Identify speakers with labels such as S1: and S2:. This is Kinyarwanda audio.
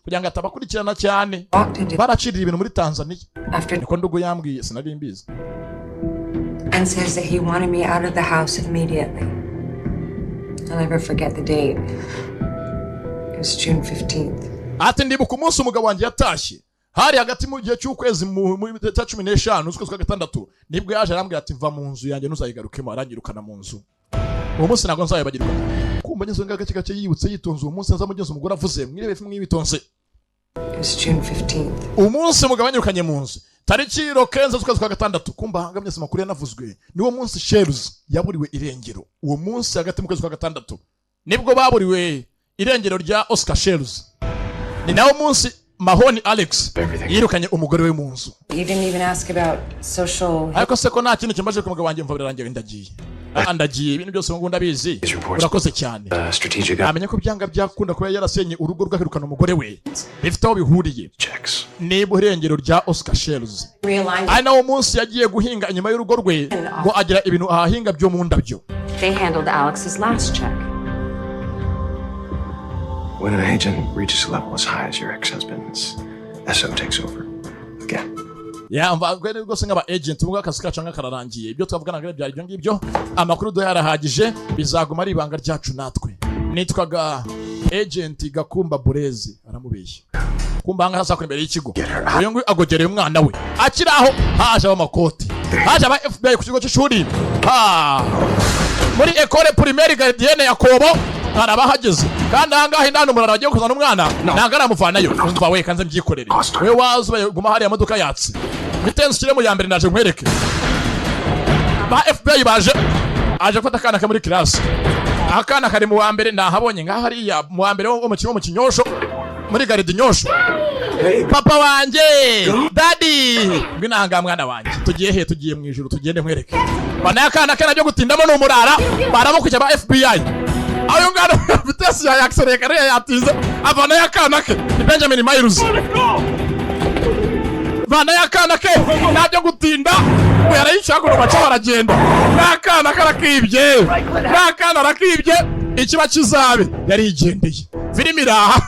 S1: Kugira ngo atabakurikirana cyane.
S2: Walked into
S1: Baracirira ibintu muri Tanzania.
S2: after
S1: Niko ndugu yambwiye, sinari mbizi.
S2: and says that he wanted me out of the house immediately. I'll never forget the date. It was June 15th.
S1: Ati ndibuka umunsi umugabo wanjye yatashye, hari hagati mu gihe cy'ukwezi mu cya 15 z'ukwezi kwa gatandatu, nibwo yaje arambwira ati: "Va mu nzu yanjye, ntuzayigarukemo." Aranyirukana mu nzu. Uwo munsi ntabwo nzayibagirwa. Kumva ngeze ngaho gake gake, yibutse yitonze uwo munsi, nza mugenzi umugore avuze, mwirebe mwibitonze.
S2: It was June 15th.
S1: Umunsi umugabo anyirukanye mu nzu, tariki le 15 z'ukwezi kwa gatandatu. Kumva ahanga byose amakuru yanavuzwe, niwo munsi Shells yaburiwe irengero. Uwo munsi hagati mu kwezi kwa gatandatu nibwo baburiwe irengero rya Oscar Shells. Ni nawo munsi Mahoni Alex yirukanye umugore we mu nzu.
S2: You didn't even ask about social.
S1: Ariko se ko nta kintu kimaze ku mugabo wanjye? Mva, birarangiye, ndagiye. Ah, ndagiye, ibintu byose ngo ndabizi, urakoze cyane.
S3: Strategic
S1: Amenya ko byanga byakunda kuba yarasenye urugo rwakirukana umugore we bifite aho bihuriye
S3: checks.
S1: niba irengero rya Oscar Shells.
S2: Realigned.
S1: Ari nawo munsi yagiye guhinga inyuma y'urugo rwe, ngo agira ibintu ahahinga byo mu ndabyo.
S2: They handled Alex's last check.
S3: When an agent reaches a level as high as your ex-husband's, SO takes over. Again.
S1: Yamba rwose nk'aba agent, ubwo akazi kacu kararangiye. Ibyo twavuganaga byari ibyo ngibyo, amakuru duhaye arahagije, bizaguma ari ibanga ryacu natwe. Nitwaga agent Gakumba Burezi. Aramubeshya. Kumba ahangaha sakora imbere y'ikigo, uyu nguyu agogereye umwana we akiri aho, haje abamakoti, haje aba FBI ku kigo cy'ishuri, ha muri École Primaire Gardienne ya Kobo hari abahageze. Kandi ahangaha indani umurara bagiye kuzana umwana, ntabwo aramuvanayo. Umva we, kanze mbyikorere, we waza guma hariya, modoka yatse mitenzi ushyire mu ya mbere, naje nkwereke. Ba FBI baje, aje gufata akana ke muri classe. Akana kari mu wa mbere, nahabonye ngaho hariya mu wa mbere wo mu kigo mu Kinyosho, muri garde Nyosho. Papa wanjye, daddy, ngwino aha ngaha mwana wanjye. Tugiye he? Tugiye mu ijuru, tugende nkwereke. Bana akana ke nabyo gutindamo, ni umurara, baramukurikiye ba FBI. Ayo ngano vitesse ya accéléré kare yatinze, avanayo akana ke, ni Benjamin Miles. Vanayo akana ke ntabyo gutinda, ngo yarayicagura baca baragenda n'akana karakibye, n'akana arakibye. Ikiba kizabe yarigendeye, filimi iraha.